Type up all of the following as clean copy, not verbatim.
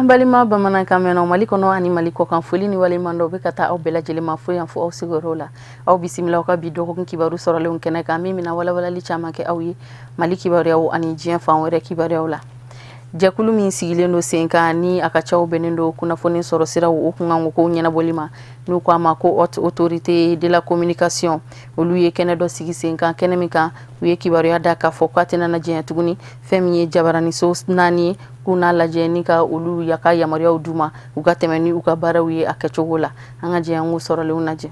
Balima bamanankan mɛnnaw, Mali kɔnɔ ani Mali kɔkan, foli ni waleɲuman dɔ bɛ ka taa aw bɛɛ lajɛlen ma fo yan fo aw sigiyɔrɔ la. Aw bisimila aw ka bi dɔgɔkun kibaru sɔrɔlenw kɛnɛ kan, min bɛna walawalali caman kɛ aw ye Mali kibaruyaw ani diɲɛ fan wɛrɛ kibaruyaw la. Jɛkulu min sigilen don sen kan ni a ka caw bɛnnen don kunnafoni sɔrɔ siraw o kunkanko kow ɲɛnabɔli ma, n'u ko a ma ko Haute Autorité de la Communication, olu ye kɛnɛ dɔ sigi sen kan. Kɛnɛ min kan, u ye kibaruya da k'a fɔ k'a tɛna na jɛnya tuguni fɛn min ye jabaraniso 4 ye, k'u n'a lajɛ ni ka olu ka yamaruyaw d'u ma, u ka tɛmɛ ni u ka baaraw ye a kɛcogo la. An ka jɛ an k'u sɔrɔlenw lajɛ.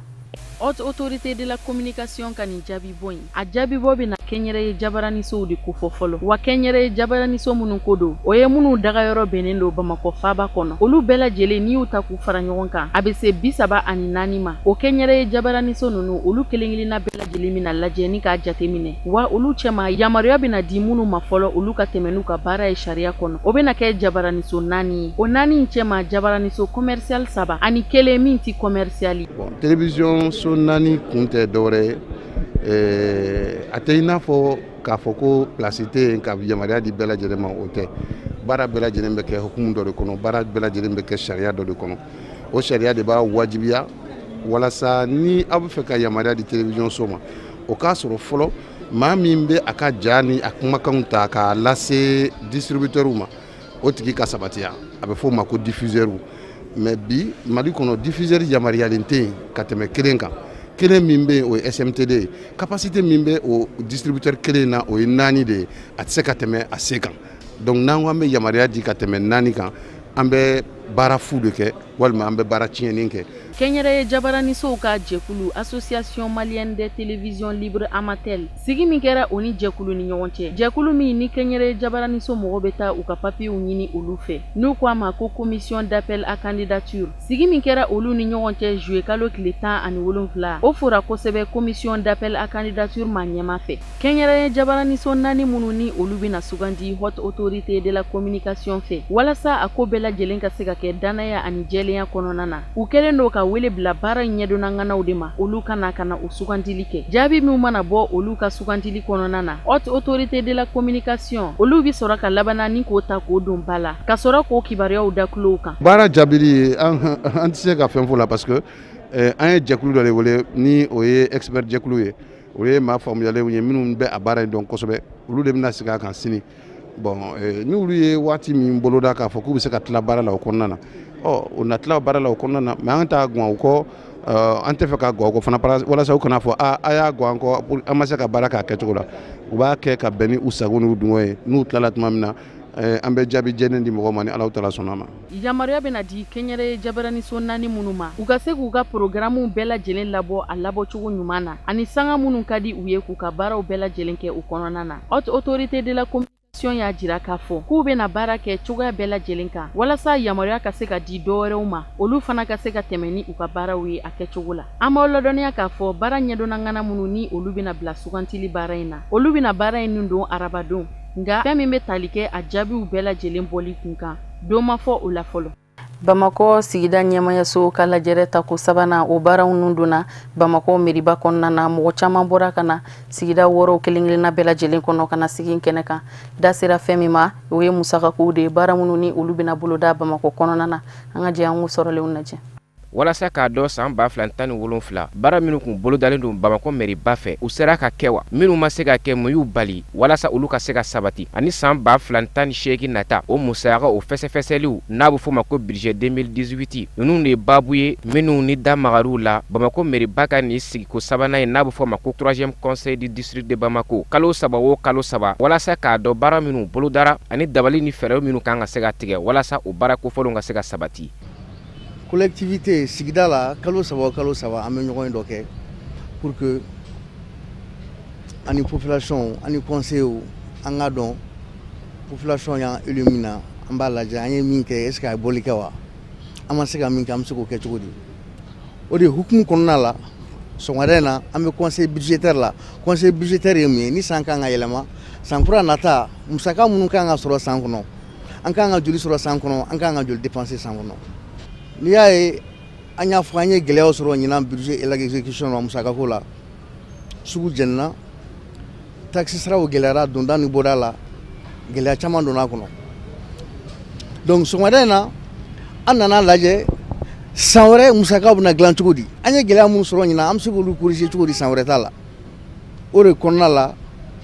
Haute Autorité de la Communication ka nin jaabi bɔ in, a jaabibɔ bɛ na kɛnyɛrɛye jabaranisow de kofɔ fɔlɔ. Wa kɛnyɛrɛye jabaraniso minnu ko don, o ye minnu dagayɔrɔ bɛnnen don Bamakɔ faaba kɔnɔ. Olu bɛɛ lajɛlen, n'i y'u ta k'u fara ɲɔgɔn kan, a bɛ se 34 ma. O kɛnyɛrɛye jabaraniso ninnu, olu kelen kelenna bɛɛ lajɛlen bɛna lajɛ ni k'a jateminɛ. Wa olu cɛma, yamaruya bɛna di minnu ma fɔlɔ, olu ka tɛmɛ n'u ka baara ye sariya kɔnɔ, o bɛna kɛ jabaraniso 4 ye. O 4 in cɛma, jabaraniso commercial saba ani kelen min ti commercial. Bon, télévision so 4 kun tɛ dɔwɛrɛ ye, a tɛ i n'a fɔ k'a fɔ ko place tɛ yen ka yamaruya di bɛɛ lajɛlen ma. O tɛ. Baara bɛɛ lajɛlen bɛ kɛ hukumu dɔ de kɔnɔ, baara bɛɛ lajɛlen bɛ kɛ sariya dɔ de kɔnɔ. O sariya de b'a wajibiya walasa ni aw bɛ fɛ ka yamaruya di télévision so ma, o k'a sɔrɔ fɔlɔ maa min bɛ a ka ja ni a kumakanw ta k'a lase distributeur ma, o tigi ka sabatiya. A bɛ f'o ma ko diffuseur. Mais bi, Mali kɔnɔ, diffuseur yamaruyalen tɛ yen ka tɛmɛ kelen kan. Kelen min bɛ yen, o ye SMTD ye. Capacité min bɛ o distributeur kelen na, o ye 4 de ye. A tɛ se ka tɛmɛ a se kan. Donc n'an ko an bɛ yamaruya di ka tɛmɛ 4 kan, an bɛ baara fu de kɛ walima an bɛ baara tiɲɛnen kɛ. Kɛnyɛrɛye jabaranisow ka jɛkulu, Association malienne des télévisions libres AMATEL, sigi min kɛra o ni jɛkulu ni ɲɔgɔn cɛ, jɛkulu min ni kɛnyɛrɛye jabaraniso mɔgɔw bɛ taa u ka papiyew ɲini olu fɛ, n'u ko a ma ko commission d'appel à candidature, sigi min kɛra olu ni ɲɔgɔn cɛ juillet kalo tile 17, o fora kosɛbɛ commission d'appel à candidature ma ɲɛma fɛ. Kɛnyɛrɛye jabaraniso 4 minnu ni olu bɛna sugandi Haute Autorité de la Communication fɛ, walasa a ko bɛɛ lajɛlen ka se ka kɛ danaya ani jɛlenya kɔnɔna na, u kɛlen don ka wele bila baara ɲɛdɔnna de ma, olu kana ka na o sugandili kɛ. Jaabi min mana bɔ olu ka sugandili kɔnɔna na, Haute Autorité de la Communication, olu bɛ sɔrɔ ka laban ni k'o ta k'o don ba la, ka sɔrɔ k'o kibaruyaw da kulow kan. Baara jaabili, an tɛ se ka fɛn fɔ la, parce que an ye jɛkulu dɔ de wele ni o ye expert jɛkulu ye. O ye maa faamuyalenw ye minnu bɛ a baara in dɔn kosɛbɛ. Olu de bɛna sigi a kan sini. Bon, n'olu ye waati min boloda k'a fɔ k'u bɛ se ka tila baara la o kɔnɔna na, ɔ o na tila baara la o kɔnɔna na. Mais an t'a guwan u kɔ, an tɛ fɛ ka guwan u kɔ fana, walasa u kana fɔ a a y'a guwan an kɔ, an ma se ka baara k'a kɛcogo la. U b'a kɛ ka bɛn ni u sago n'u dungɔ ye. N'u tilala tuma min na, an bɛ jaabi jɛlen di mɔgɔw ma ni Alahu taala sɔnna ma. Yamaruya bɛna di kɛnyɛrɛye jabaraniso 4 minnu ma, u ka se k'u ka programmew bɛɛ lajɛlen labɔ a labɔcogo ɲuman na ani sanga minnu ka di u ye k'u ka baaraw bɛɛ lajɛlen kɛ u kɔnɔna na. Haute Autorité de la Communication y'a jira k'a fɔ k'u bɛna baara kɛ cogoya bɛɛ lajɛlen kan walasa yamaruya ka se ka di dɔwɛrɛw ma, olu fana ka se ka tɛmɛ ni u ka baaraw ye a kɛcogo la. An b'aw ladɔnniya k'a fɔ baara ɲɛdɔnna ŋana minnu ni olu bɛna bila sugantili baara in na, olu bɛna baara in nun don arabadon. Nka fɛn min bɛ tali kɛ a jaabiw bɛɛ lajɛlen bɔli kun kan, don ma fɔ o la fɔlɔ. Bamakɔ sigida ɲɛmayaso ka lajɛrɛ tako sabanan, o baaraw nun donna Bamakɔ meriba kɔnɔna na. Mɔgɔ caman bɔra ka na sigida wɔɔrɔw kelen kelenna bɛɛ lajɛlen kɔnɔ ka na sigi kɛnɛ kan. Da sera fɛn min ma, o ye musakakow de ye, baara minnu ni olu bɛna boloda Bamakɔ kɔnɔna na. An ka jɛ an k'u sɔrɔlenw lajɛ. Walasa k'a dɔn san 2017 baara minnu kun bolodalen don Bamakɔ mɛriba fɛ, u sera ka kɛ wa? Minnu ma se ka kɛ, mun y'u bali walasa olu ka se ka sabati? Ani san 2018 nata, o musaka o fɛsɛfɛsɛliw n'a bɛ f'o ma ko budget 2018, ninnu de ye baabu ye minnu ni da magar'u la Bamakɔ mɛriba ka nin sigiko sabanan ye n'a bɛ f'o ma ko troisième conseil du district de Bamako, kalo 3 o kalo 3, walasa k'a dɔn baara minnu bolodara ani dabali ni fɛɛrɛ minnu kan ka se ka tigɛ walasa o baara kofɔlenw ka se ka sabati. Collectivité sigida la, kalo 3 o kalo 3, an bɛ ɲɔgɔn dɔ kɛ pour que ani population ani conseil an ka dɔn population y'an élu min na. An b'a lajɛ an ye min kɛ, est ce que a ye bɔli kɛ wa? An ma se ka min kɛ, an bɛ se k'o kɛ cogo di? O de hukumu kɔnɔna la, sɔgɔmada in na, an bɛ conseil budgétaire la. Conseil budgétaire ye mun ye? Ni san kan ka yɛlɛma, san kura nata, musaka minnu kan ka sɔrɔ san kɔnɔ, an kan ka joli sɔrɔ san kɔnɔ, an kan ka joli dépenser san kɔnɔ? N'i y'a ye an y'a fɔ an ye gɛlɛyaw sɔrɔ ɲinan budget et l'exécution na, musakako la, sugu jɛnina, taxe saraw gɛlɛyara, donda ni bɔda la, gɛlɛya caman donna a kɔnɔ. Donc sɔgɔmada in na An nana lajɛ san wɛrɛ musakaw bɛna dilan cogo di, an ye gɛlɛya mun sɔrɔ ɲinan, an bɛ se k'olu corriger cogo di san wɛrɛ ta la. O de kɔnɔna la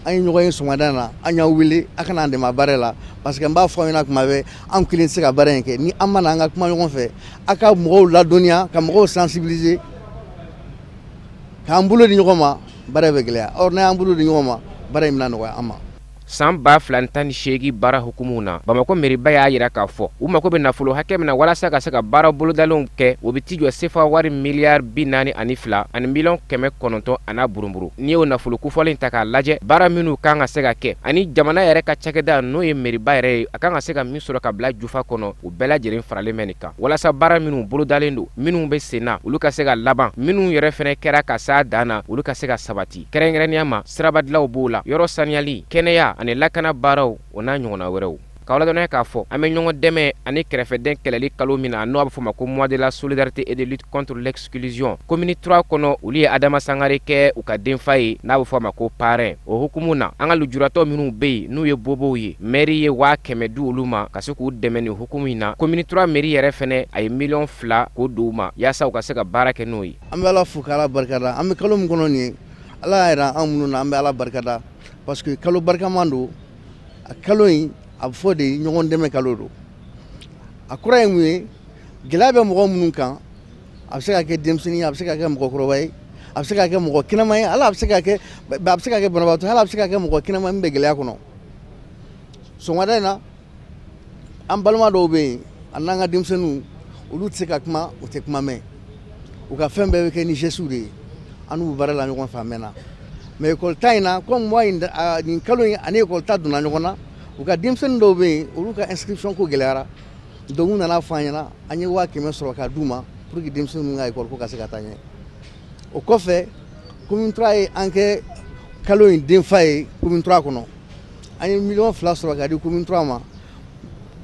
an ye ɲɔgɔn ye sɔgɔmada in na, an y'aw wele a kana an dɛmɛ baara la, parce que n b'a fɔ aw ɲɛna kuma bɛɛ, anw kelen tɛ se ka baara in kɛ. Ni an ma na an ka kuma ɲɔgɔn fɛ, a ka mɔgɔw ladɔnniya, ka mɔgɔw sensibiliser, k'an bolo di ɲɔgɔn ma, baara bɛ gɛlɛya. Or n'an y'an bolo di ɲɔgɔn ma, baara in bɛna nɔgɔya an ma. San 2018 baara hukumu na, Bamakɔ meriba y'a yira k'a fɔ u mako bɛ nafolo hakɛ min na walasa ka se ka baara bolodalenw kɛ, o bɛ t'i jɔ sefa wari miliyari 42 ani miliyɔn 900 a n'a buruburu. N'i y'o nafolo kofɔlen ta k'a lajɛ, baara minnu kan ka se ka kɛ ani jamana yɛrɛ ka cakɛda, n'o ye meriba yɛrɛ ye, a kan ka se ka min sɔrɔ ka bila jufa kɔnɔ, o bɛɛ lajɛlen faralen bɛ nin kan, walasa baara minnu bolodalen don, minnu bɛ sen na, olu ka se ka laban, minnu yɛrɛ fɛnɛ kɛra ka s'a dan na, olu ka se ka sabati. Kɛrɛnkɛrɛnnenya ma, sirabadilaw b'o la, yɔrɔ saniyali, kɛnɛya ani lakana baaraw, o n'a ɲɔgɔnna wɛrɛw. K'aw ladɔnniya k'a fɔ an bɛ ɲɔgɔn dɛmɛ ani kɛrɛfɛdɛn kɛlɛli kalo min na, n'o a bɛ fɔ o ma ko mois de la solidarité et de lutte contre l'exclusion, commune 3 kɔnɔ, olu ye Adama Sangare kɛ u ka denfa ye, n'a bɛ fɔ a ma ko parrain. O hukumu na, an ka lujuratɔ minnu bɛ yen n'u ye bobow ye, mairie ye 100 000 di olu ma ka se k'u dɛmɛ nin hukumu in na. Commune 3 mairie yɛrɛ fɛnɛ, a ye miliyɔn 2 k'o don u ma yaasa u ka se ka baara kɛ n'o ye. An bɛ Ala fo k'Ala barikada. An bɛ kalo min kɔnɔ nin ye, Ala y'a yira an minnu na, an bɛ Ala barikada, parce que kalo barikama don. A kalo in, a bɛ fɔ de ɲɔgɔn dɛmɛ kalo don. A kɔrɔ ye mun ye? Gɛlɛya bɛ mɔgɔ minnu kan, a bɛ se ka kɛ denmisɛnnin ye, a bɛ se ka kɛ mɔgɔkɔrɔba ye, a bɛ se ka kɛ mɔgɔ kɛnɛma ye, hali a bɛ se ka kɛ banabaatɔ, hali a bɛ se ka kɛ mɔgɔ kɛnɛma min bɛ gɛlɛya kɔnɔ. Sɔgɔmada in na, an balima dɔw bɛ yen, a n'an ka denmisɛnninw, olu tɛ se ka kuma, u tɛ kuma mɛn, u ka fɛn bɛɛ bɛ kɛ ni gestes de ye. An n'u bɛ baara la ɲɔgɔn fɛ a mɛnna. Mais école ta in na, comme mois in, nin kalo in ani école ta donna ɲɔgɔn na, u ka denmisɛnnin dɔw bɛ yen, olu ka inscription ko gɛlɛyara. Donc u nana fɔ an ɲɛna, an ye 100 000 sɔrɔ ka d'u ma pour que denmisɛnnin ka école ko ka se ka taa ɲɛ. O kɔfɛ, commune 3 ye an kɛ kalo in denfa ye. Commune 3 kɔnɔ, an ye miliyɔn 2 sɔrɔ ka di commune 3 ma.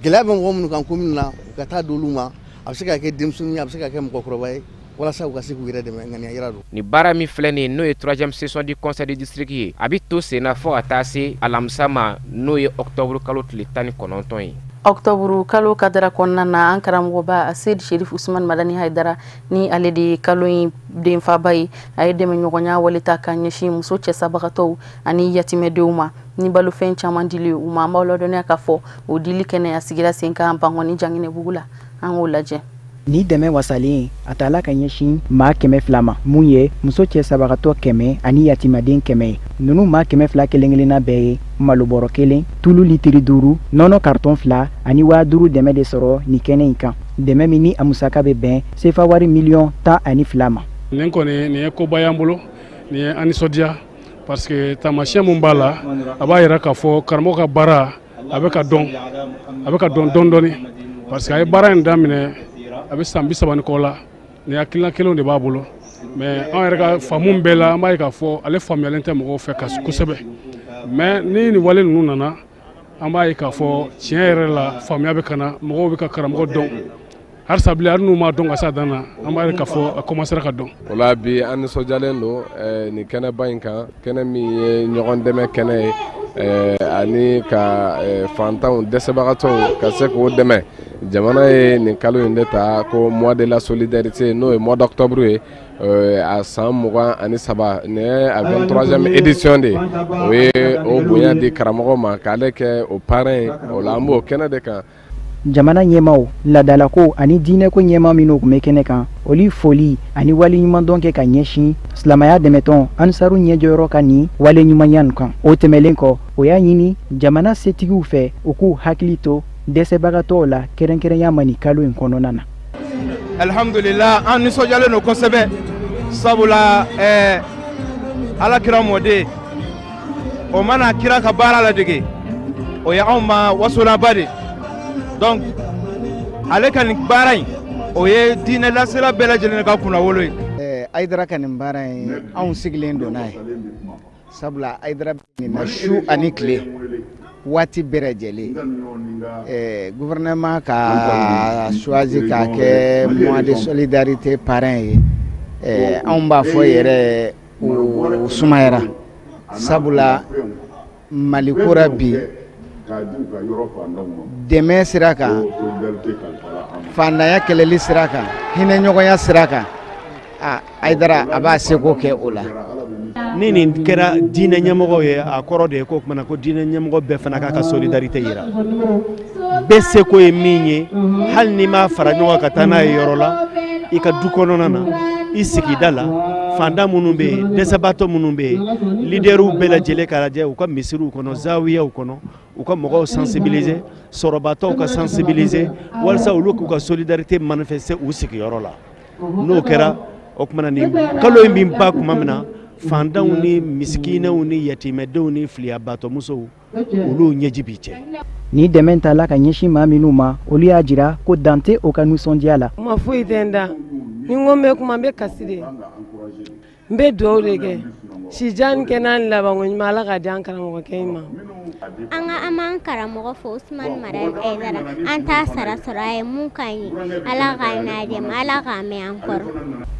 Gɛlɛya bɛ mɔgɔ minnu kan commune na, u ka taa d'olu ma. A bɛ se ka kɛ denmisɛnnin ye, a bɛ se ka kɛ mɔgɔkɔrɔba ye, walasa u ka se k'u yɛrɛ dɛmɛ. Ŋaniya yira don. Nin baara min filɛ nin ye, n'o ye troisième session du conseil de district ye, a bɛ to sen na fo ka taa se alamisa ma, n'o ye octobre kalo tile 19 ye. Octobre kalo kadara kɔnɔna na, an karamɔgɔba Seyidi Sherif Usman Madani Hayidara, ni ale de ye kalo in denfaba ye, a ye dɛmɛɲɔgɔnya wale ta ka ɲɛsin muso cɛsabagatɔw ani yatimɛdenw ma ni balofɛn caman dili u ma. An b'aw ladɔnniya k'a fɔ o dili kɛnɛ a sigira sen kan Bankɔni Janginɛbugu la. An k'o lajɛ. Ni dɛmɛ wasalen a tala ka ɲɛsin maa 200 ma, mun ye muso cɛ sabagatɔ 100 ani yatimaden 100 ye. Ninnu maa 200 kelen kelenna bɛɛ ye malobɔrɔ kelen, tulu litiri 5, nɔnɔ karitɔn fila ani 5000 dɛmɛ de sɔrɔ nin kɛnɛ in kan, dɛmɛ min ni a musaka bɛ bɛn sefa wari miliyɔn 12 ma. Nin kɔni, nin ye koba y'an bolo, nin ye an nisɔndiya, parce que taamasiyɛn mun b'a la, a b'a yira k'a fɔ karamɔgɔ ka baara a bɛ ka dɔn, a bɛ ka dɔn dɔɔni dɔɔni, parce que a ye baara in daminɛ a bɛ san 30 ni kɔ la. Nin hakilina kelenw de b'a bolo, mais an yɛrɛ ka faamu bɛɛ la, an b'a ye k'a fɔ ale faamuyalen tɛ mɔgɔw fɛ kosɛbɛ. Mais ni nin wale ninnu nana, an b'a ye k'a fɔ tiɲɛ yɛrɛ la, faamuya bɛ ka na, mɔgɔw bɛ ka karamɔgɔ dɔn halisa bilen. Hali n'u m'a dɔn ka s'a dan na, an b'a ye k'a fɔ a commencera ka dɔn. O la bi, an nisɔndiyalen don nin kɛnɛba in kan, kɛnɛ min ye ɲɔgɔn dɛmɛ kɛnɛ ye ani ka fantanw, dɛsɛbagatɔw, ka se k'o dɛmɛ. Jamana ye nin kalo in de ta ko mois de la solidarité, n'o ye mois d'octobre ye, a san 23, nin ye a 23e édition de ye. O ye o bonya di karamɔgɔ ma k'ale kɛ o parrain ye. O la, an b'o kɛnɛ de kan. Jamana ɲɛmaw, ladalako ani diinɛko ɲɛma minnu tun bɛ kɛnɛ kan, olu foli ani waleɲumandɔn kɛ ka ɲɛsin silamɛya dɛmɛtɔn Ansaru ɲɛjɔyɔrɔ ka nin waleɲumanya nin kan. O tɛmɛlen kɔ, o y'a ɲini jamana setigiw fɛ, u k'u hakili to dɛsɛbagatɔw la, kɛrɛnkɛrɛnya ma nin kalo in kɔnɔna na. Alhamdulillah, an nisɔndiyalen don kosɛbɛ, sabula Ala kira mɔden o mana kira ka baara ladege, o ye anw ma wasolaba de. Donc ale ka nin baara in, o ye diinɛ lasela bɛɛ lajɛlen ka kunnawolo ye. Ayidara ka nin baara in, anw sigilen don n'a ye, sabula Ayidara bɛ nin na su ani tile, waati bɛɛ lajɛlen. Gouvernement ka choisi k'a kɛ mois de solidarité parrain ye, anw b'a fɔ yɛrɛ o sumayara, sabula Mali ko ra bi, dɛmɛ sira kan. Fantanya kɛlɛli sira kan, hinɛ ɲɔgɔnya sira kan, a Hayidara a b'a seko kɛ o la. Ni nin kɛra diinɛ ɲɛmɔgɔ ye, a kɔrɔ de ye ko kumana ko diinɛ ɲɛmɔgɔ bɛɛ fana k'a ka solidarité yira. Bɛɛ seko ye min ye, hali n'i m'a fara ɲɔgɔn kan ka taa n'a ye yɔrɔ la, i ka du kɔnɔna na, i sigida la, fantan minnu bɛ yen, dɛsɛbaatɔ minnu bɛ yen, leaderw bɛɛ lajɛlen k'a lajɛ u ka misiriw kɔnɔ, zawiyaw kɔnɔ, u ka mɔgɔw sensibiliser, sɔrɔbatɔw ka sensibiliser, walasa olu k'u ka solidarité manifester u sigiyɔrɔ la. N'o kɛra, o kumana nin kalo in bɛ ban tuma min na, fantanw ni misikinɛw ni yatimɛdenw ni filiyabatɔmusow, olu ɲɛji b'i cɛ. Ni dɛmɛ tala ka ɲɛsin maa minnu ma, olu y'a jira ko dan tɛ o ka nisɔndiya la. Kuma foyi tɛ n da, ni n ko n bɛ kuma n bɛ kasi de, n bɛ dugawu de kɛ, sijan kɛ n'a labanko ɲuman Ala k'a di an karamɔgɔkɛ in ma. An ka an b'an karamɔgɔ fo Usumani Madani Hayidara, an t'a sara sɔrɔ, a ye mun k'an ye, Ala k'a n'a dɛmɛ, Ala k'a mɛn an kɔrɔ.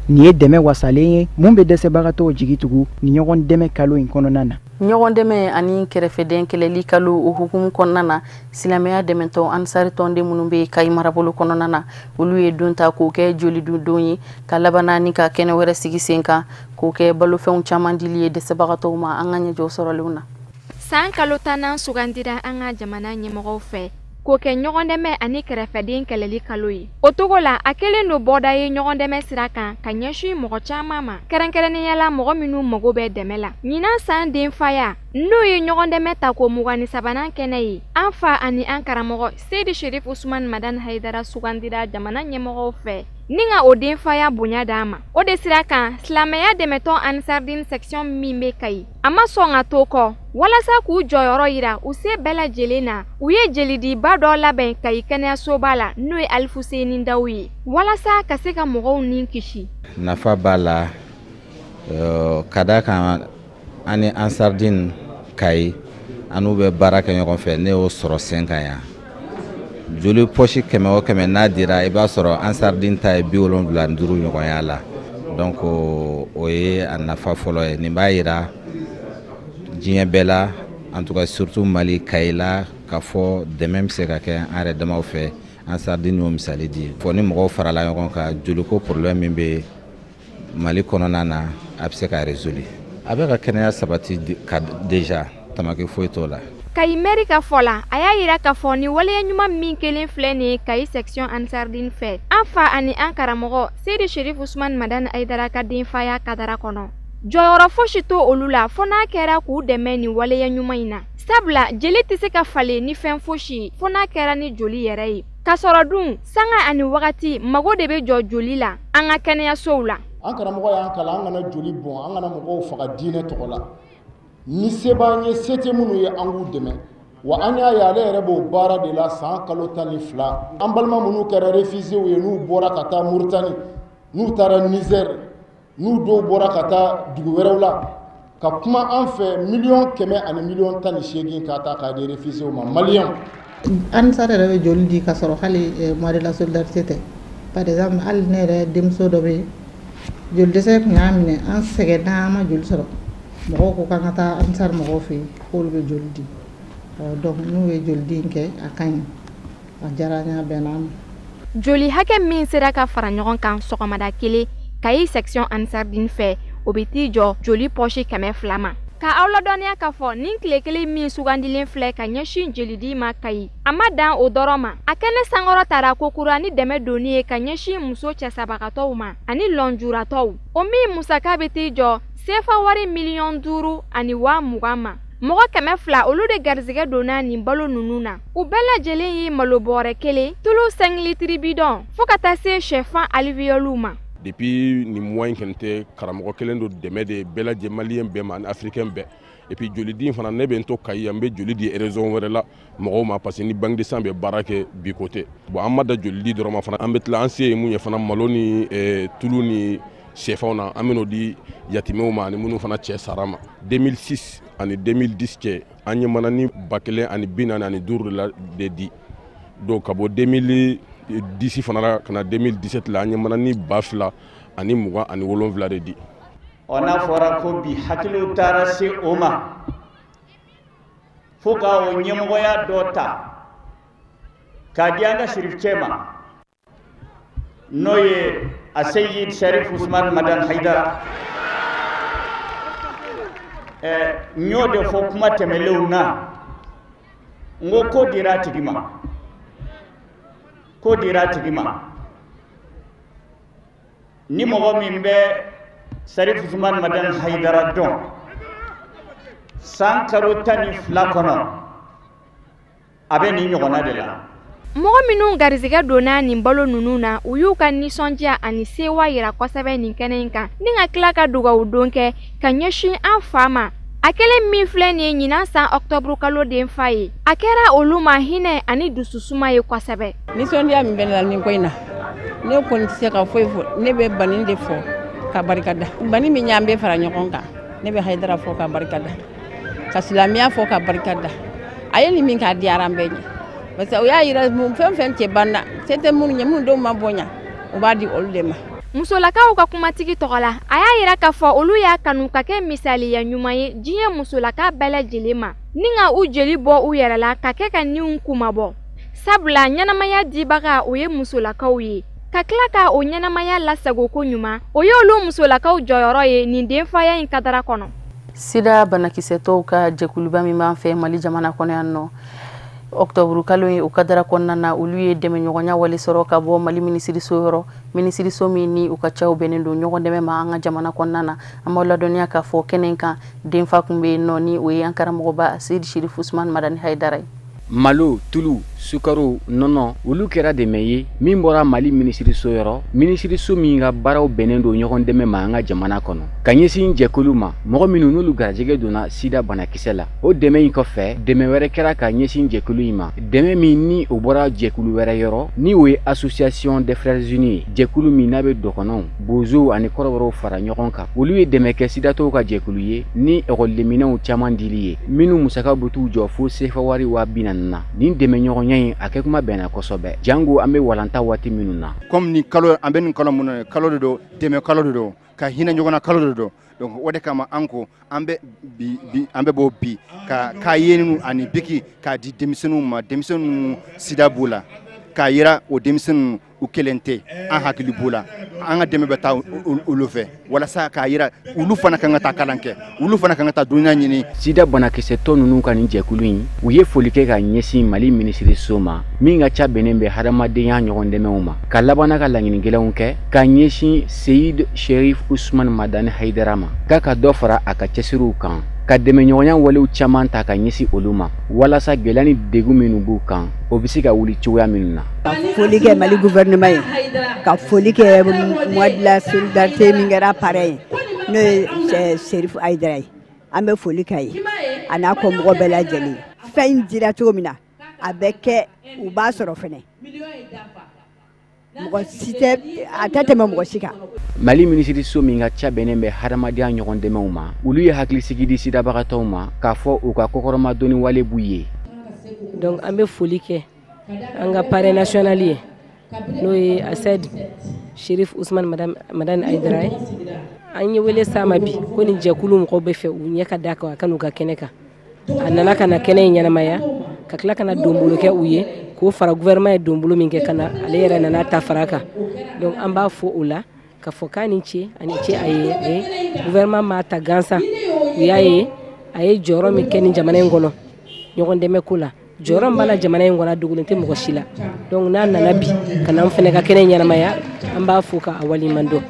Nin ye dɛmɛ wasalen ye mun bɛ dɛsɛbagatɔw jigi tugu ni ɲɔgɔn dɛmɛ kalo in kɔnɔna na. Ɲɔgɔn dɛmɛ ani kɛrɛfɛden kɛlɛli kalo o hukumu kɔnɔna na, silamɛya dɛmɛtɔn Ansari tɔnden minnu bɛ Kayi marabolo kɔnɔna na, olu ye don ta k'o kɛ jolidon ye, ka laban ni ka kɛnɛ wɛrɛ sigi sen kan k'o kɛ balofɛnw caman dili ye dɛsɛbagatɔw ma. An ka ɲɛjɔ sɔrɔlenw na. San kalo 10nan sugandira an ka jamana ɲɛmɔgɔw fɛ k'o kɛ ɲɔgɔndɛmɛ ani kɛrɛfɛden kɛlɛli kalo ye. O togo la, a kɛlen don bɔda ye ɲɔgɔndɛmɛ sira kan ka ɲɛsin mɔgɔ caman ma, kɛrɛnkɛrɛnnenya la mɔgɔ minnu mago bɛ dɛmɛ la. Ɲinan san denfaya, n'o ye ɲɔgɔndɛmɛ tako 23nan kɛnɛ ye, an fa ani an karamɔgɔ Seyidi Sherif Usumani Madani Hayidara sugandira jamana ɲɛmɔgɔw fɛ ni ka o denfaya bonya d'a ma. O de sira kan, silamɛya dɛmɛtɔn Ansardine section min bɛ Kayi, a ma sɔn ka to kɔ. Walasa k'u jɔyɔrɔ yira u se bɛɛ lajɛlen na, u ye jelidiba dɔ labɛn Kayi kɛnɛyasoba la, n'o ye Alifuseni Daw ye, walasa ka se ka mɔgɔw ni kisi. Nafa b'a la, ka d'a kan an ni Ansardine Kayi an n'u bɛ baara kɛ ɲɔgɔn fɛ, ne y'o sɔrɔ sen kan yan. Joli pɔsi 100 o 100 n'a dira, i b'a sɔrɔ Ansardine ta ye 75 ɲɔgɔnya la. Donc o ye a nafa fɔlɔ ye. Nin b'a yira diɲɛ bɛɛ la, en tout cas surtout Mali Kayi la, k'a fɔ dɛmɛ bɛ se ka kɛ an yɛrɛ damaw fɛ. Ansardine y'o misali di. Fɔ ni mɔgɔw farala ɲɔgɔn kan, joliko problème min bɛ Mali kɔnɔna na, a bɛ se ka résoudre. A bɛ ka kɛnɛya sabati ka déjà tamaki foyi t'o la. Kayi mɛri ka fɔ la, a y'a yira k'a fɔ ni waleya ɲuman min kelen filɛ nin ye Kayi section Ansardine fɛ, an fa ani an karamɔgɔ Seyidi Sherif Usumani Madani Hayidara ka denfaya kadara kɔnɔ, jɔyɔrɔ fosi t'o olu la fo n'a kɛra k'u dɛmɛ nin waleya ɲuman in na. Sabula jeli tɛ se ka falen ni fɛn fosi ye fo n'a kɛra ni joli yɛrɛ ye. K'a sɔrɔ dun sanga ani wagati mago de bɛ jɔ joli la an ka kɛnɛyasow la. An karamɔgɔ y'an kalan an kana joli bɔn, an kana mɔgɔw faga diinɛ tɔgɔ la. Ni se b'an ye, se tɛ minnu ye, an k'u dɛmɛ. Wa an y'a ye ale yɛrɛ b'o baara de la san kalo 12. An balima minnu kɛra réfugiés ye, n'u bɔra ka taa Mauritanie, n'u taara Niger, n'u dɔw bɔra ka taa dugu wɛrɛw la, ka kuma an fɛ 100 000 ani 18 000 k'a ta k'a di réfugiés ma, maliyɛnw. Ansar yɛrɛ bɛ joli di ka sɔrɔ hali mois de la solidarité tɛ. Par exemple, hali ne yɛrɛ denmuso dɔ bɛ yen, joli dɛsɛ tun y'a minɛ, an sɛgɛnna, an ma joli sɔrɔ. Mɔgɔw ko k'an ka taa Ansar mɔgɔw fɛ yen, k'olu bɛ joli di. Donc n'u ye joli di in kɛ, a ka ɲi, a diyara an ye, a bɛnna an ma. Joli hakɛ min sera ka fara ɲɔgɔn kan sɔgɔmada kelen Kayi section Ansardine fɛ, o bɛ t'i jɔ joli pɔsi 200 ma. Ka aw ladɔnniya k'a fɔ nin tile kelen min sugandilen filɛ ka ɲɛsin jelidi ma Kayi, a ma dan o dɔrɔn ma, a kɛnɛ sankɔrɔ tara kokura ni dɛmɛ donni ye ka ɲɛsin muso cɛsabagatɔw ma ani lɔnjuratɔw, o min musaka bɛ t'i jɔ sefa wari 5,020,000 ma. Mɔgɔ 200 olu de garizigɛ donna nin balo ninnu na. U bɛɛ lajɛlen ye malo bɔrɛ kelen, tulu 5 litiri bidɔn, fo ka taa se sɛfan aliviyɔliw ma. Depuis nin mois in kɔni tɛ, karamɔgɔ kelen don dɛmɛ de bɛɛ lajɛ maliyɛn bɛɛ ma ani africain bɛɛ. Et puis jolidi fana, ne bɛ n to Kayi yan, n bɛ joli di région wɛrɛ la mɔgɔw ma, parce que ni banque de sang bɛ baara kɛ bi ko tɛ. Bon, an ma da jolidi dɔrɔn ma fana, an bɛ tila an se ye mun ye fana, malo ni tulu ni sɛfɛnw na, an bɛn'o di yatimɛw ma ani minnu fana cɛ sara ma. 2006 ani 2010 cɛ, an ye manani 1045 de la de di. Donc ka bɔ 2010 fana la ka na 2017 la, an ye manani 2027 de di. Ɔ, n'a fɔra ko bi hakiliw taara se o ma fo ka o ɲɛmɔgɔya dɔ ta k'a di an ka sirifcɛ ma. N'o ye a Seyid Sharif Usman Madani Hayidara. N y'o de fɔ kuma tɛmɛnlenw na, n ko ko dira a tigi ma, ko dira a tigi ma. Ni mɔgɔ min bɛ Sharif Usman Madani Hayidara dɔn, san kalo 12 kɔnɔ a bɛ nin ɲɔgɔnna de la. Mɔgɔ minnu garisɛgɛ donna nin balo ninnu na, u y'u ka nisɔndiya ani sewa yira kosɛbɛ nin kɛnɛ in kan, ni ka tila ka dugawu don kɛ ka ɲɛsin an fa ma. A kɛlen min filɛ nin ye ɲinan san ɔkutɔburu kalo den fa ye, a kɛra olu ma hinɛ ani dususuma ye kosɛbɛ. Nisɔndiya min bɛ ne la nin ko in na, ne kɔni tɛ se ka foyi fɔ, ne bɛ Bani de fɔ ka barika da. Bani min y'an bɛɛ fara ɲɔgɔn kan, ne bɛ Hayidara fɔ ka barika da, ka silamɛya fɔ ka barika da. A ye nin min k'a diyara an bɛɛ ɲɛ. Parce que o y'a yira fɛn fɛn cɛ banna, se tɛ minnu ye, minnu denw ma bonya, u b'a di olu de ma. Musolakaw ka kumatigi tɔgɔ la, a y'a yira k'a fɔ olu y'a kanu ka kɛ misaliya ɲuman ye diɲɛ musolaka bɛɛ lajɛlen ma, ni ka u jeli bɔ u yɛrɛ la ka kɛ ka niw kunmabɔ. Sabula ɲɛnamaya dibaga o ye musolakaw ye, ka tila ka o ɲɛnamaya lasago ko ɲuman, o y'olu musolakaw jɔyɔrɔ ye nin denfaya in kadara kɔnɔ. Sida banakisɛtɔw ka jɛkuluba min b'an fɛ Mali jamana kɔnɔ yan nɔ, ɔkutɔburu kalo ye o kadara kɔnɔna na, olu ye dɛmɛɲɔgɔnya wale sɔrɔ ka bɔ Mali minisiriso yɔrɔ, minisiriso min ni u ka caw bɛnnen don ɲɔgɔn dɛmɛ ma an ka jamana kɔnɔna na. An b'aw ladɔnniya k'a fɔ kɛnɛ in kan, denfa tun bɛ yen nɔ, ni o ye an karamɔgɔba Seyidi Sherif Usman Madani Hayidara ye. Malo, tulu, sukaro, nɔnɔ, olu kɛra dɛmɛ ye min bɔra Mali minisiriso yɔrɔ, minisiriso min ka baaraw bɛnnen don ɲɔgɔn dɛmɛ ma an ka jamana kɔnɔ, ka ɲɛsin jɛkulu ma, mɔgɔ minnu n'olu garijɛgɛ donna sida banakisɛ la. O dɛmɛ in kɔfɛ, dɛmɛ wɛrɛ kɛra ka ɲɛsin jɛkulu in ma, dɛmɛ min ni o bɔra jɛkulu wɛrɛ yɔrɔ, ni o ye Association des Frères Unis ye, jɛkulu min n'a bɛ dɔgɔnɔw, bozow ani kɔrɔbɔrɔw fara ɲɔgɔn kan. Olu ye dɛmɛ kɛ sidatɔw ka jɛkulu ye ni ekɔlidenminɛnw caman dili ye, minnu musakaw bɛ t'u jɔ fo sefa wari 40,000 na. Nin dɛmɛɲɔgɔnya in a kɛ kuma bɛnna kosɛbɛ, jango an bɛ walanta waati minnu na. Comme nin kalo, an bɛ nin kalo mun na, kalo de don, dɛmɛ kalo de don, ka hinɛ ɲɔgɔn na kalo de don. Donc o de kama an ko an bɛ bi an bɛ bɔ bi ka cahier ani biki k'a di denmisɛnninw ma, denmisɛnninw sida b'u la, k'a yira o denmisɛnninw u kelen tɛ, an hakili b'u la, an ka dɛmɛ bɛ taa olu fɛ, walasa k'a yira olu fana kan ka taa kalan kɛ, olu fana kan ka taa dunya ɲini. Sida banakisɛtɔ ninnu ka nin jɛkulu in, u ye foli kɛ ka ɲɛsin Mali minisiriso ma, min ka ca bɛnnen bɛ hadamadenya ɲɔgɔn dɛmɛw ma, ka labanna ka laɲini gɛlɛnw kɛ ka ɲɛsin Seyid Sherif Usman Madani Hayidara ma, k'a ka dɔ fara a ka cɛsiriw kan, ka dɛmɛɲɔgɔnya walew caman ta ka ɲɛsin olu ma, walasa gɛlɛya ni degun minnu b'u kan, o bɛ se ka wuli cogoya minnu na. Ka foli kɛ Mali gouvernement ye, ka foli kɛ mois de la solidarité min kɛra parrain ye, n'o ye Sherif Hayidara ye, an bɛ foli k'a ye a n'a kɔmɔgɔ bɛɛ lajɛlen. Fɛn in dira cogo min na, a bɛ kɛ u b'a sɔrɔ fɛnɛ, mɔgɔ si tɛ, a tɛ tɛmɛ mɔgɔ si kan. Mali minisiriso min ka ca bɛnnen bɛ hadamadenya ɲɔgɔn dɛmɛw ma, olu ye hakilisigi di sidabagatɔw ma k'a fɔ u ka kɔkɔrɔmadonni wale b'u ye. Donc an bɛ foli kɛ an ka parrain national ye, n'o ye Asɛd Sherif Usman Madani Hayidara ye. An ye wele s'a ma bi ko nin jɛkulu mɔgɔw bɛ fɛ u ɲɛ ka d'a kan, a ka n'u ka kɛnɛ kan. A nana ka na kɛnɛ in ɲɛnamaya, ka tila ka na donbolo kɛ u ye, k'o fara gouvernement ye donbolo min kɛ ka na, ale yɛrɛ nana ta fara kan. Donc an b'a fɔ o la k'a fɔ k'a ni ce, ani ce a ye. Gouvernement m'a ta gansan, u y'a ye a ye jɔyɔrɔ min kɛ nin jamana in kɔnɔ ɲɔgɔn dɛmɛ ko la, jɔyɔrɔ min b'a la jamana in kɔnɔ a dogolen tɛ mɔgɔ si la. Donc n'a nana bi ka na an fana ka kɛnɛ ɲɛnamaya, an b'a fo k'a waleɲuman dɔn.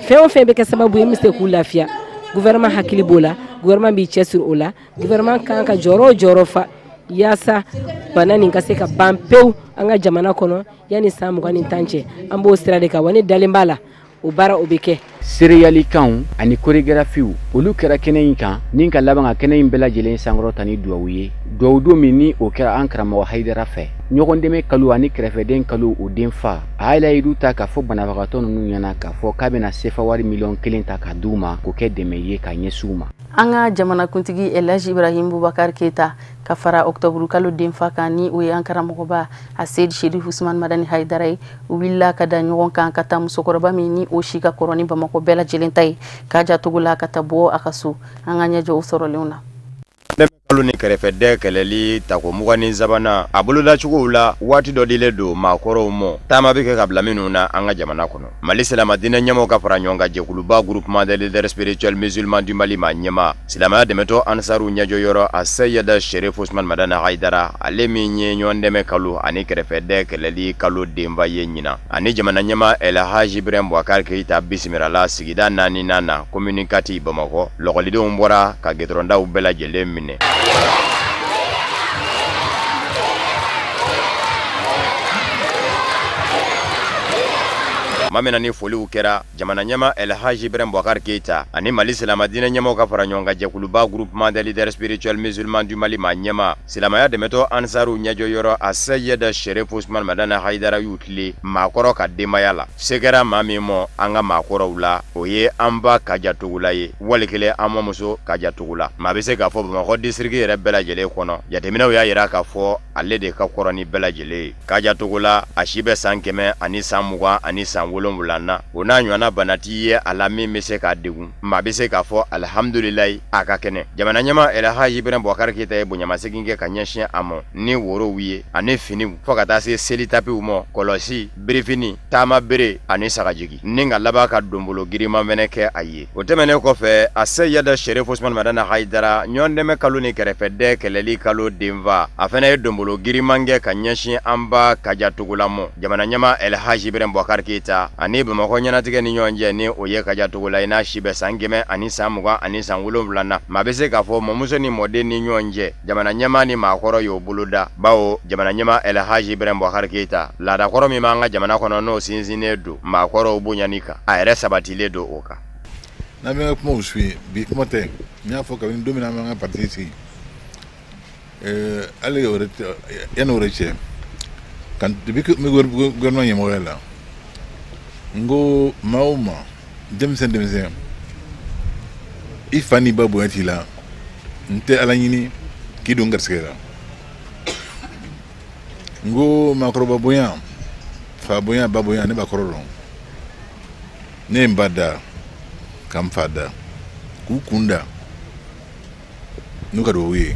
Fɛn o fɛn bɛ kɛ sababu ye min bɛ se k'u lafiya, gouvernement hakili b'o la, gouvernement b'i cɛsiri o la, gouvernement kan ka jɔyɔrɔ o jɔyɔrɔ fa yaasa bana nin ka se ka ban pewu an ka jamana kɔnɔ yanni san 20 ni 10 cɛ. An b'o sira de kan, wa ne dalen b'a la o baara o bɛ kɛ. Sereyalikanw ani koregarafiw olu kɛra kɛnɛ in kan, ni ka laban ka kɛnɛ in bɛɛ lajɛlen sankɔrɔta ni duwawu ye, duwawu don min ni o kɛra an karamɔgɔ Hayidara fɛ. Ɲɔgɔn dɛmɛ kalo ani kɛrɛfɛden kalo o den fa, a ye layidu ta k'a fɔ banabagatɔ ninnu ɲɛna k'a fɔ k'a bɛna sefa wari 1 miliyɔn ta ka d'u ma, k'o kɛ dɛmɛ ye ka ɲɛsin u ma. An ka jamanakuntigi Elhaji Ibrahim Boubacar Keita ka fara ɔkutɔburu kalo denfa kan, ni o ye an karamɔgɔba Aseyid Sherif Usman Madani Hayidara ye, u wulila ka da ɲɔgɔn kan ka taa musokɔrɔba min ni o si ka kɔrɔ ni Bamakɔ bɛɛ lajɛlen ta ye, k'a jatogo la ka taa bɔ a ka so. An ka ɲɛjɔ o sɔrɔlenw na. Kalo kalo ni kɛrɛfɛdɛn kɛlɛli tako 23nan a bolodacogow la waati dɔ dilen don maakɔrɔw mɔ taama bɛ kɛ ka bila minnu na an ka jamana kɔnɔ. Mali silamɛ diinɛ ɲɛmaaw ka fara ɲɔgɔn kan jɛkuluba groupement des leaders spirituels musulmans du Mali ma ɲɛmaa silamɛya dɛmɛtɔ ansaru ɲɛjɔyɔrɔ a Seyida Sherif Usman Madani Hayidara, ale min ye ɲɔgɔn dɛmɛ kalo ani kɛrɛfɛdɛn kɛlɛli kalo denba ye ɲinan, ani jamana ɲɛmaa El Hadji Ibrahim Boubacar Keïta bisimilala sigida 4nan na commune 4 Bamakɔ. Lɔgɔlidenw bɔra ka gɛdɔrɔndaw bɛɛ lajɛlen minɛ. Tuma min na ni foliw kɛra jamana ɲɛmaa El Hadji Ibrahim Boubacar Keïta ani Mali silamɛ diinɛ ɲɛmaaw ka fara ɲɔgɔn kan jɛkuluba groupement des leaders spirituels musulmans du Mali ma ɲɛmaa silamɛya dɛmɛtɔ ansaru ɲɛjɔyɔrɔ a Seyida Sherif Usman Madani Hayidara y'u tile maakɔrɔ ka denbaya la. Se kɛra maa min mɔ an ka maakɔrɔw la, o ye an ba Kaja Togola ye, wali kelen an mɔmuso Kaja Togola. Maa bɛ se k'a fɔ Bamakɔ district yɛrɛ bɛɛ lajɛlen kɔnɔ, jateminɛw y'a jira k'a fɔ ale de ka kɔrɔ ni bɛɛ lajɛlen ye. Kaja Togola a si bɛ san 127 na, o n'a ɲɔgɔnna bana t'i ye a la min bɛ se k'a degun. Maa bɛ se k'a fɔ alihamudulilayi a ka kɛnɛ. Jamana ɲɛmaa El Hadji Ibrahim Boubacar Keïta ye bonyamasegin kɛ ka ɲɛsin a ma ni worow ye ani finiw fo ka taa se seli tapiw ma, kɔlɔsi, birifini, taama bere ani sagajigi, ni ka laban ka donbolo girinman fɛnɛ kɛ a ye. O tɛmɛnen kɔfɛ, a Seyida Sherif Usman Madani Hayidara ɲɔgɔn dɛmɛ kalo ni kɛrɛfɛdɛn kɛlɛli kalo denfa, a fɛnɛ ye donbolo girinman kɛ ka ɲɛsin an ba Kaja Togola ma. Jamana ɲɛmaa El Hadji Ibrahim Boubacar Keïta ani Bamakɔ ɲɛnatigɛ ni ɲɔgɔn cɛ, ni o ye Kaja Togola ye n'a si bɛ san 127 na. Maa bɛ se k'a fɔ mɔmuso ni mɔden ni ɲɔgɔn cɛ, jamana ɲɛmaa ni maakɔrɔ y'o boloda, bawo jamana ɲɛmaa El Hadji Ibrahim Boubacar Keïta laadakɔrɔ min b'an ka jamana kɔnɔ n'o sinsinnen don maakɔrɔw bonyani kan, a yɛrɛ sabatilen don o kan. N'an bɛ kumaw suit bi kuma tɛ, n y'a fɔ kabini don min na an b'an ka parti sigi, hali yanni o yɛrɛ cɛ, kan depuis n bɛ gouvernement ɲɛmɔgɔya la, n ko maa o maa denmisɛn i fa n'i ba bonya t'i la, n tɛ Ala ɲini k'i don garisɛgɛ la. N ko maakɔrɔba bonya, fa bonya, ba bonya, ne b'a kɔrɔ dɔn. Ne ye n ba da ka n fa da k'u kun da n'u ka duwawu ye.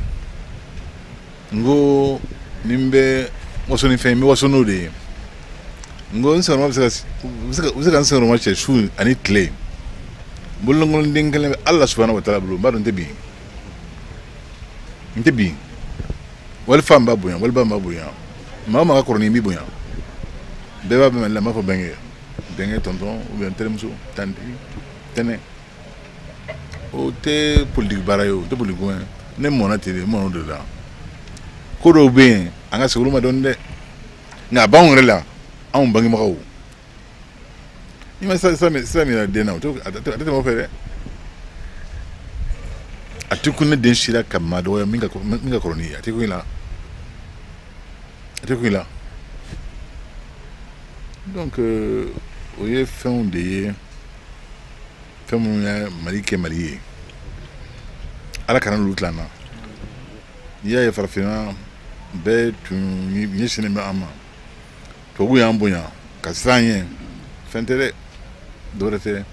N ko ni n bɛ waso ni fɛn ye, n bɛ waso n'o de ye. N ko n senkɔrɔma bɛ se ka n senkɔrɔma cɛ su ani tile. Bololankolon den kelen bɛ Ala subahana wa taala bolo, n b'a dɔn n tɛ bin. N tɛ bin. Wali fa n b'a bonya, wali ba n b'a bonya. Maa o maa ka kɔrɔ ni n b'i bonya. Bɛɛ b'a bɛn la, n b'a fɔ bɛnkɛ. Bɛnkɛ, tonton ou bien terimuso, tanti, tɛnɛ. O tɛ politique baara ye, o tɛ politique ko ye. Ne mɔnna ten de, n mɔnna o de la. Ko dɔw bɛ yen, an ka segin olu ma dɔɔni dɛ. Nka a b'anw yɛrɛ la, anw bangebagaw. N'i ma sira min yira den na, a tɛ tɛmɛ o fɛ dɛ. A tɛ kun ne den si la ka maa dɔgɔya min ka kɔrɔ n'i ye, a tɛ kun i la. A tɛ kun i la. Donc o ye fɛnw de ye, fɛn minnu ye Mali kɛ Mali ye. Ala kana n'olu tila an na. N'i y'a ye farafinna bɛɛ tun ɲɛsinnen bɛ an ma, tubabuw y'an bonya ka siran an ɲɛ, fɛn tɛ dɛ, dɔwɛrɛ tɛ,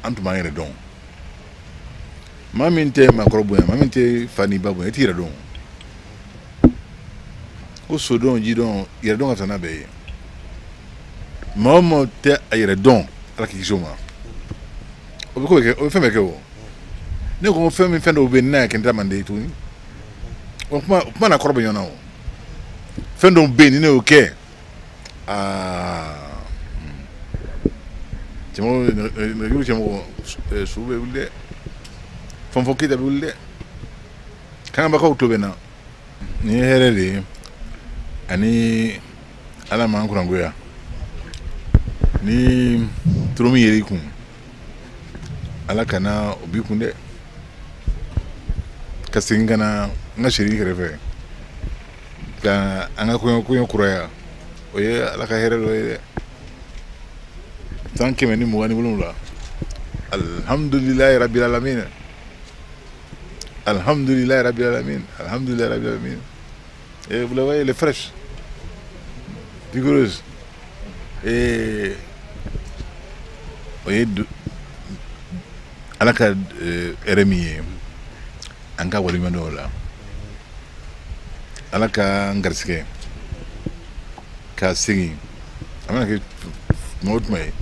an tun b'an yɛrɛ dɔn. Maa min tɛ maakɔrɔ bonya, maa min tɛ fa ni ba bonya, i t'i yɛrɛ dɔn. Ko sodɔn, jidɔn, yɛrɛdɔn ka fisa n'a bɛɛ ye. Maa o maa tɛ a yɛrɛ dɔn, Ala k'i kisi o ma. O bɛ ko bɛɛ kɛ, o bɛ fɛn bɛɛ kɛ o. Ne ko fɛn min fɛn dɔw bɛ yen n'a y'a kɛ n ta man di tuguni. O kuma n'a kɔrɔ bɛ ɲɔgɔn na o. Fɛn dɔw bɛ yen ni ne y'o kɛ, aa cɛmɔgɔ nɛgɛjuru cɛmɔgɔ su bɛ wuli dɛ, Fanfɔ Keyita bɛ wuli dɛ, kanbagaw tulo bɛ n na. Nin ye hɛrɛ de ye ani Ala m'an kurangoya. Ni toro min yer'i kun, Ala kana o b'i kun dɛ. Ka segin ka na n ka seri kɛrɛfɛ ka an ka kɔɲɔ kuraya, o ye Ala ka hɛrɛ dɔ ye dɛ. San 127, alhamdulilayi rabil alamin, alhamdulilayi rabil alamin, alhamdulilayi rabil alamin. Et vous la voyez, elle est fraîche, vigoureuse. Et o ye Ala ka hɛrɛ min ye, An ka waleɲuman dɔn o la. Ala ka n garisigɛ k'a segin a mana kɛ tuma o tuma ye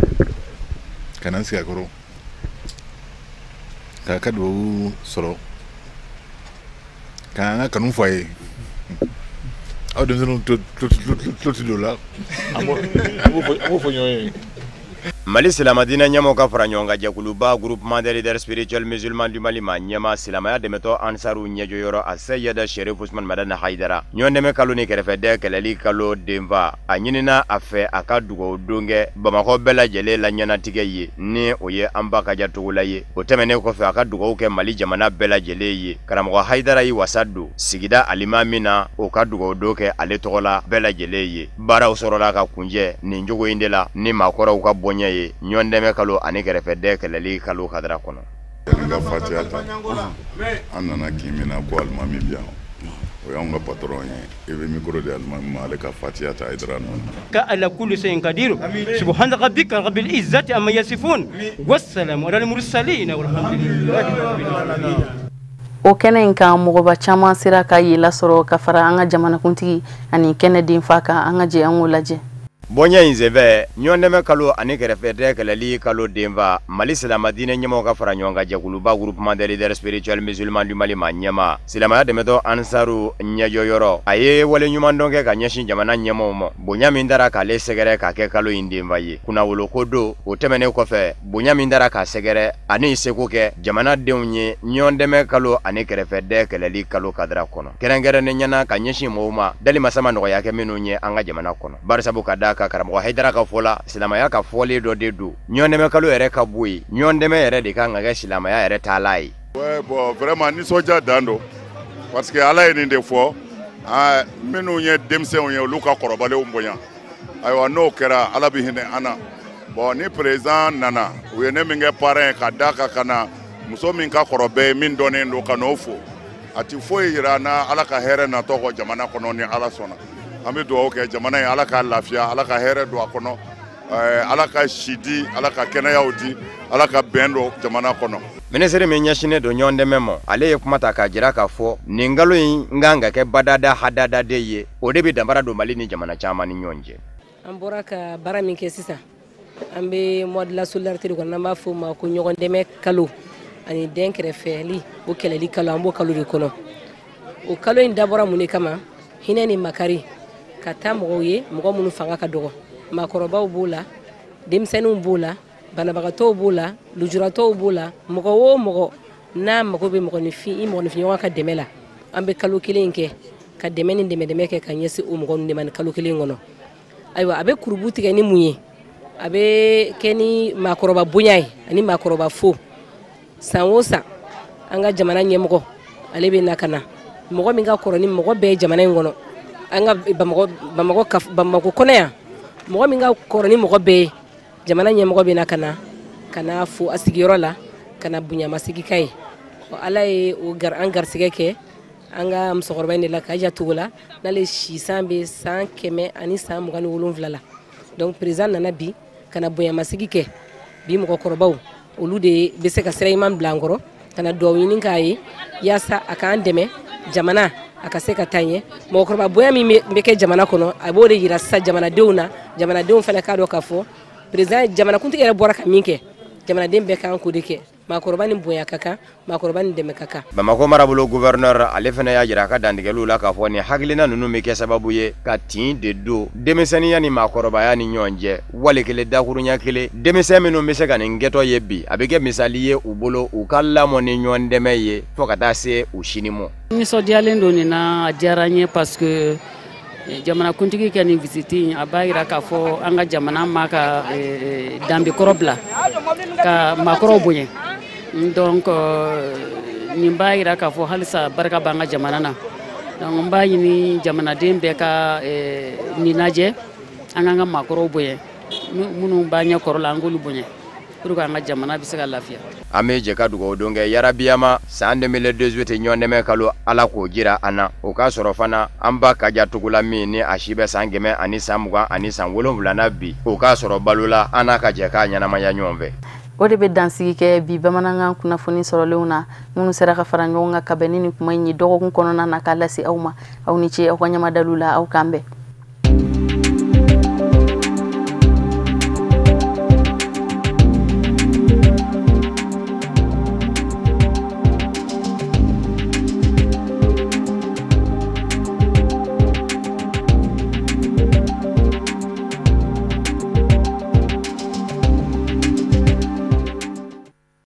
ka na n sigi a kɔrɔ k'a ka duwawu sɔrɔ k'an ka kanu fɔ a ye. Aw denmisɛnninw tulo ti don o la, an b'o fɔ ɲɔgɔn ye. Mali silamɛdiinɛ ɲɛmɔgɔ ka fara ɲɔgɔn kan jɛkuluba groupement des leaders spirituels musulmans du Mali ma ɲɛma silamɛya dɛmɛtɔ ansaru ɲɛjɔyɔrɔ a Seyida Sherif Usman Madani Hayidara ɲɔgɔndɛmɛ kalo ni kɛrɛfɛdɛn kɛlɛli kalo denfa a ɲinina a fɛ a ka dugawu don kɛ Bamakɔ bɛɛ lajɛlen la ɲɛnatigɛ ye ni o ye an ba Kaja Togola ye. O tɛmɛnen kɔfɛ a ka dugawu kɛ Mali jamana bɛɛ lajɛlen ye. Karamɔgɔ Hayidara y'i wasa don sigida alimami na o ka dugawu don kɛ ale tɔgɔ la bɛɛ lajɛlen ye. Baaraw sɔrɔla ka kunjɛ nin cogo in de la ni maakɔrɔw ka bonya ye ɲɔgɔndɛmɛ kalo ani kɛrɛfɛdɛn kɛlɛli kalo kadara kɔnɔ. Yanni ka fatiya ta, an nana kin min na ko alimami bi yan, o y'anw ka patron ye. I bɛ micro di alimami ma, ale ka fatiya ta Hayidara nɔ na. Ka ala kulli shay'in qadir subhana rabbika rabbil izzati amma yasifun wassalamu alal mursalin walhamdulillahi rabbil alamin. O kɛnɛ in kan mɔgɔba caman sera ka ye lasɔrɔ ka fara an ka jamanakuntigi ani kɛnɛ denfa kan. An ka jɛ an k'o lajɛ. Bonya in senfɛ ɲɔgɔndɛmɛ kalo ani kɛrɛfɛdɛn kɛlɛli kalo denfa Mali silamɛdiinɛ ɲɛmɔgɔ ka fara ɲɔgɔn kan jɛkuluba groupement des leaders spirituels musulmans du Mali ma ɲɛma silamɛya dɛmɛtɔ ansaru ɲɛjɔyɔrɔ a ye wale ɲuman dɔn kɛ ka ɲɛsin jamana ɲɛmɔgɔw ma bonya min dara k'ale sɛgɛrɛ k'a kɛ kalo in denfa ye. Kunnawolo ko don o tɛmɛnen kɔfɛ bonya min dara k'a sɛgɛrɛ ani seko kɛ jamanadenw ye ɲɔgɔndɛmɛ kalo ani kɛrɛfɛdɛn kɛlɛli kalo kadara kɔnɔ kɛrɛnkɛrɛnnen ɲɛna ka ɲɛsin mɔgɔw ma dali masama nɔgɔya kɛ minnu ye an ka jamana kɔnɔ. Barisabu ka da ka karamɔgɔ Hayidara ka fɔ la silamɛya ka fɔlen dɔ de don ɲɔgɔndɛmɛ kalo yɛrɛ ka bɔ yen ɲɔgɔndɛmɛ yɛrɛ de kan ka kɛ silamɛya yɛrɛ taala ye. Ouais, bon, vraiment nisɔndiya dan don parce que Ala ye nin de fɔ minnu ye denmisɛnw ye olu ka kɔrɔbalenw bonya. Ayiwa n'o kɛra Ala bɛ hinɛ an na. Bon, ni président nana u ye ne min kɛ parrain ka da kan ka na muso min ka kɔrɔ bɛɛ ye min dɔnnen don ka n'o fo a ti foyi yira an na Ala ka hɛrɛ natɔ kɔ jamana kɔnɔ ni Ala sɔnna. An bɛ dugawu kɛ jamana ye Ala k'a lafiya, Ala ka hɛrɛ don a kɔnɔ, Ala ka si di, Ala ka kɛnɛyaw di, Ala ka bɛn don jamana kɔnɔ. Minisiri min ɲɛsinnen don ɲɔgɔndɛmɛ ma ale ye kuma ta k'a jira k'a fɔ nin kalo in kan ka kɛ badada hadada de ye o de bɛ danfara don Mali ni jamana caman ni ɲɔgɔn cɛ. An bɔra ka baara min kɛ sisan an bɛ mois de la solidarité de kɔnɔ n'an b'a fɔ o ma ko ɲɔgɔndɛmɛ kalo ani den kɛrɛfɛli o kɛlɛli kalo an b'o kalo de kɔnɔ. O kalo in dabɔra mun de kama? Hinɛ ni makari ka taa mɔgɔw ye mɔgɔ minnu fanga ka dɔgɔ, maakɔrɔbaw b'o la, denmisɛnninw b'o la, banabagatɔw b'o la, lujuratɔw b'o la, mɔgɔ o mɔgɔ n'a mago bɛ mɔgɔninfin i mɔgɔninfinɲɔgɔn ka dɛmɛ la an bɛ kalo kelen kɛ ka dɛmɛ ni dɛmɛ kɛ ka ɲɛsin o mɔgɔ ninnu de ma nin kalo kelen kɔnɔ. Ayiwa a bɛ kurubu tigɛ ni mun ye? A bɛ kɛ ni maakɔrɔba bonya ye ani maakɔrɔba fo. San o san an ka jamana ɲɛmɔgɔ ale bɛ na ka na mɔgɔ min ka kɔrɔ ni mɔgɔ bɛɛ ye jamana in kɔnɔ an ka Bamakɔ kɔnɔ yan mɔgɔ min ka kɔrɔ ni mɔgɔ bɛɛ ye jamana ɲɛmɔgɔ bɛ na ka na fo a sigiyɔrɔ la ka na bonyamasigi k'a ye. Ala ye o an garisɛgɛ kɛ an ka musokɔrɔba in de la Kaja Togola n'ale si san bɛ san 127 la. Donc président nana bi ka na bonyamasigi kɛ bi mɔgɔkɔrɔbaw olu de bɛ se ka sira ɲuman bila an kɔrɔ ka na dugawu ɲini k'a ye yaasa a k'an dɛmɛ jamana a ka se ka taa ɲɛ. Mɔgɔkɔrɔba bonya min bɛ kɛ jamana kɔnɔ a b'o de yira sisan jamanadenw na, jamanadenw fana k'a dɔn k'a fɔ président jamanakuntigi yɛrɛ bɔra ka min kɛ jamanaden bɛɛ kan k'o de kɛ. Maakɔrɔba ni bonya ka kan, maakɔrɔba ni dɛmɛ ka kan. Bamakɔ marabolo gouverneur ale fana y'a jira a ka dantigɛliw la k'a fɔ nin hakilina ninnu bɛ kɛ sababu ye ka tin de don denmisɛnninya ni maakɔrɔbaya ni ɲɔgɔn cɛ wali kelen dakurunya kelen denmisɛn minnu bɛ se ka nin kɛtɔ ye bi a bɛ kɛ misali ye u bolo u ka lamɔ ni ɲɔgɔn dɛmɛ ye fo ka taa se u sini ma. Nisɔndiyalen don nin na, a diyara n ye parce que jamanakuntigi kɛ nin visite in a b'a jira k'a fɔ an ka jamana ma ka danbekɔrɔ bila ka maakɔrɔw bonya. Donc nin b'a jira k'a fɔ halisa barika b'an ka jamana na. Donc n b'a ɲini jamanaden bɛɛ ka nin lajɛ an k'an ka maakɔrɔw bonya, minnu b'an ɲɛ kɔrɔ la an k'olu bonya pour que an ka jamana bɛ se ka lafiya. An bɛ jɛ ka dugawu don kɛ yarabiyama san 2018 ɲɔgɔndɛmɛ kalo Ala k'o jira an na o k'a sɔrɔ fana an ba Kaja Togola min ni a si bɛ san 127 na bi o k'a sɔrɔ balo la an n'a ka jɛ k'a ɲɛnamaya ɲɔgɔn fɛ. O de bɛ dansigi kɛ bi bamanankan kunnafoni sɔrɔlenw na, minnu sera ka fara ɲɔgɔn kan ka bɛn ni nin kuma in ye dɔgɔkun kɔnɔna na k'a lase aw ma. Aw ni ce aw ka ɲamadalu la, aw k'an bɛn.